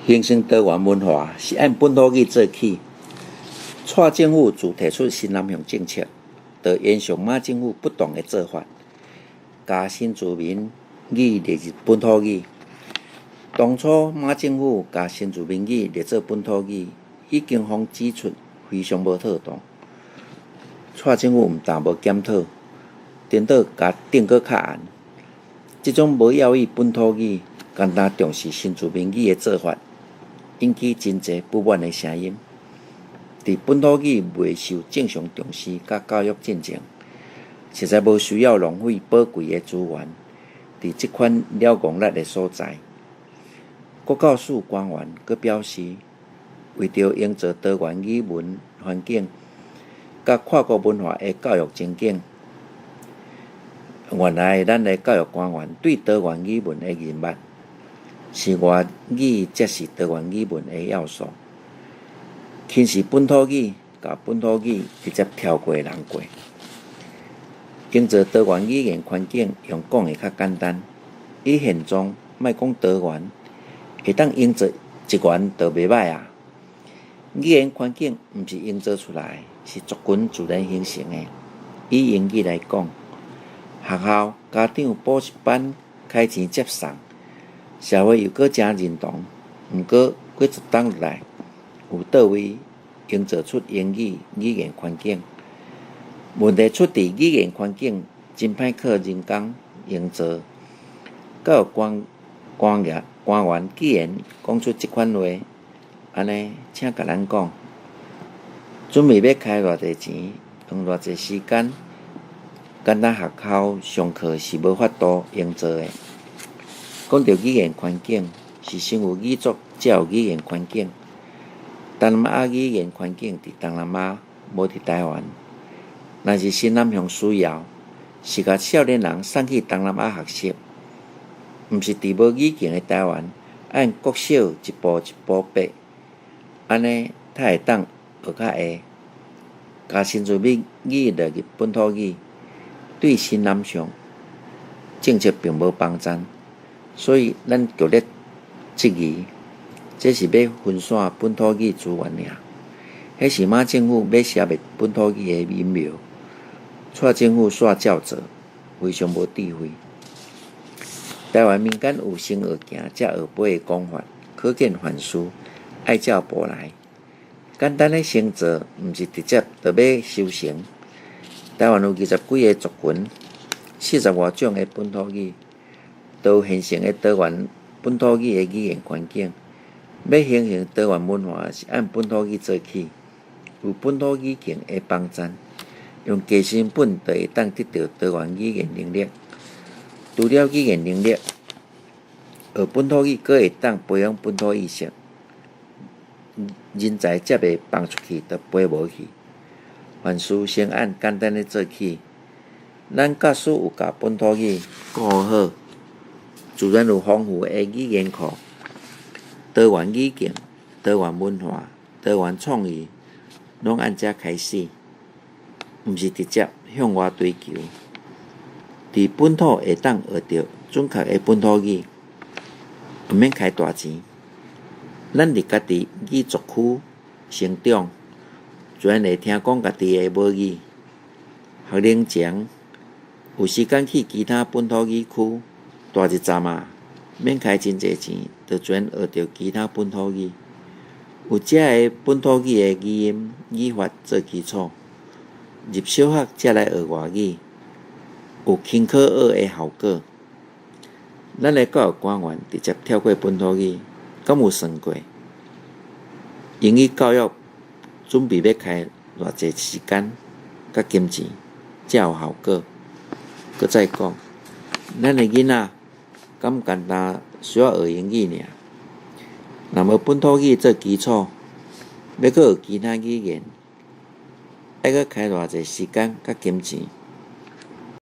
形成多元文化是按本土語做起。蔡政府自提出新南向政策，就延續馬政府不當的做法，共新住民語列入本土語。當初馬政府共新住民語列做本土語，已經予指出非常無妥當。蔡政府毋但無檢討，顛倒共定閣較絚。這種無要意本土語，干焦重視新住民語的做法，引起真濟不滿的聲音。佇本土語未受正常重視佮教育進前，實在無需要浪費寶貴的資源，佇這款了戇力的所在。國教署官員閣表示，為著營造多元語文環境，佮跨國文化的教育情景，原來咱的教育官員對多元語文的認捌，是外語才是多元語文的要素。輕視本土語，共本土語直接跳過人過。營造多元語言環境，用講的較簡單。以現狀，莫講多元，會當營造一元就袂䆀啊！語言環境毋是營造出來，是族群自然形成的。以英語來講，學校、家長、補習班開錢接送，社會又閣誠認同。毋過幾十冬來，有佗位營造出英語語言環境？問題出佇語言環境真歹靠人工營造。教育官官員官員既然講出這款話，按呢，請共咱講，準備欲開偌濟錢，用偌濟時間，敢若學校上課是無法度營造的。講著語言環境，是先有語族才有語言環境。東南亞語言環境佇東南亞，無佇台灣。若是新南向需要，是共少年人送去東南亞學習，毋是佇無語境的台灣，按國小一步一步爬，按呢才會當學較會。共新住民語列入本土語，對新南向政策並無幫贊，所以咱強烈質疑，這是欲分散本土語資源爾。彼是馬政府欲消滅本土語的陰謀。蔡政府煞照做，非常無智慧。台灣民間有先學行才學飛的講法，可見凡事愛照步來。簡單的先做，毋是直接就欲修成。台灣有二十幾个族群，四十外種的本土語，都有現成的多元本土語的語言環境。欲形成多元文化，是按本土語做起，有本土語境的幫贊，用低成本就會當得到多元語言能力。除了語言能力，學本土語閣會當培養本土意識，人才才袂放出去就飛無去。凡事先按簡單的做起，咱假使有共本土語顧好，自然有豐富的語言庫、多元語境、多元文化、多元創意，攏按這開始，毋是直接向外追求。佇本土會當學著準確的本土語，毋免開大錢。咱佇家己語族區成長，自然會聽講家己的母語。學齡前有時間去其他本土語區蹛一陣仔，免開真濟錢，就自然學著其他本土語。有遮个本土語的語音語法做基礎，入小學才來學外語，有輕可學的效果。咱的教育官員直接跳過本土語，敢有算過？英語教育準備欲開偌濟時間佮金錢，才有效果？閣再講，咱的囡仔敢干焦需要學英語爾？若無本土語做基礎，欲閣學其他語言，愛閣開偌濟時間佮金錢？